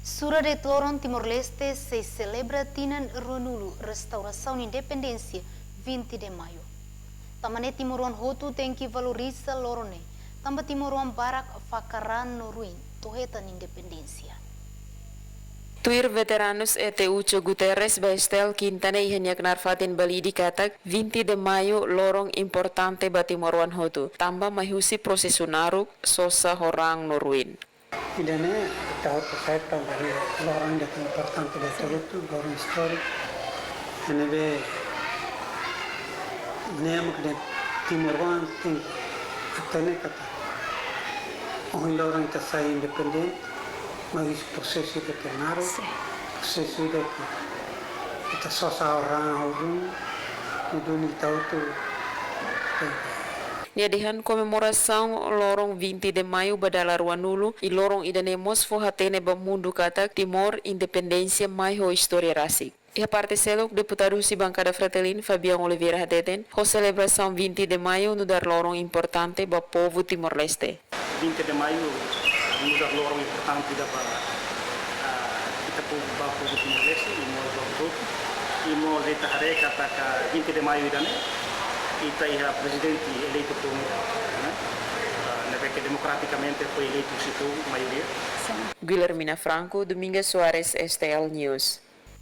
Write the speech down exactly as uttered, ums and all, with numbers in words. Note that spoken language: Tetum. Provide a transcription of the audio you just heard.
Sura de'it loron Timor-Leste sei selebra tinan ruanulu restaurasaun independénsia, vinte de Maio. Tanba ne'e timoroan hotu tenke valoriza loron ne'e, tanba timoroan barak fakar raan no ruin to'o hetan independénsia. Tuir veteranus E T Ucho Guterres ba STL kinta ne'e iha nia knaar fatin Balide katak, vinte de Maio loron importante ba timoroan hotu, tanba mai husi prosesu naruk, sosa ho raan no ruin. Ida-ne'e ita hotu sai tanba ne'e loron ida ke importante ba ita hotu, loron istóriku. Ne'ebé ne'e mak ita timoroan tenke hatene katak ohin loron ita sai independente, maibé prosesu ida ke naruk, sin, prosesu ida ke ita sosa ho raan ho ruin, ne'e duni ita hotu tenke. Nia dehan komemorasaun loron vinte de Maio ba dala ruanulu, i loron ida-ne'e mós fó hatene ba mundu katak Timor independénsia mai ho istória rasik. Iha parte seluk, deputadu husi bankada Fretilin, Fabian Oliveira hateten, ho selebrasaun vinte de Maio nu'udar loron importante ba povu Timor-Leste. Vinte de Maio nu'udar loron importante ida ba, ah, ita povu, ba povu Timor-Leste, i mós ba hotu. I mós ita haree katak vinte de Maio ida-ne'e, ita iha prezidente eleitu primeiru, ne'e? Ah, ne'ebé ke demokratikamente foi eleitu husi povu, maioria. Sin. Guilhermina Franco, Domingas Soares, STL News.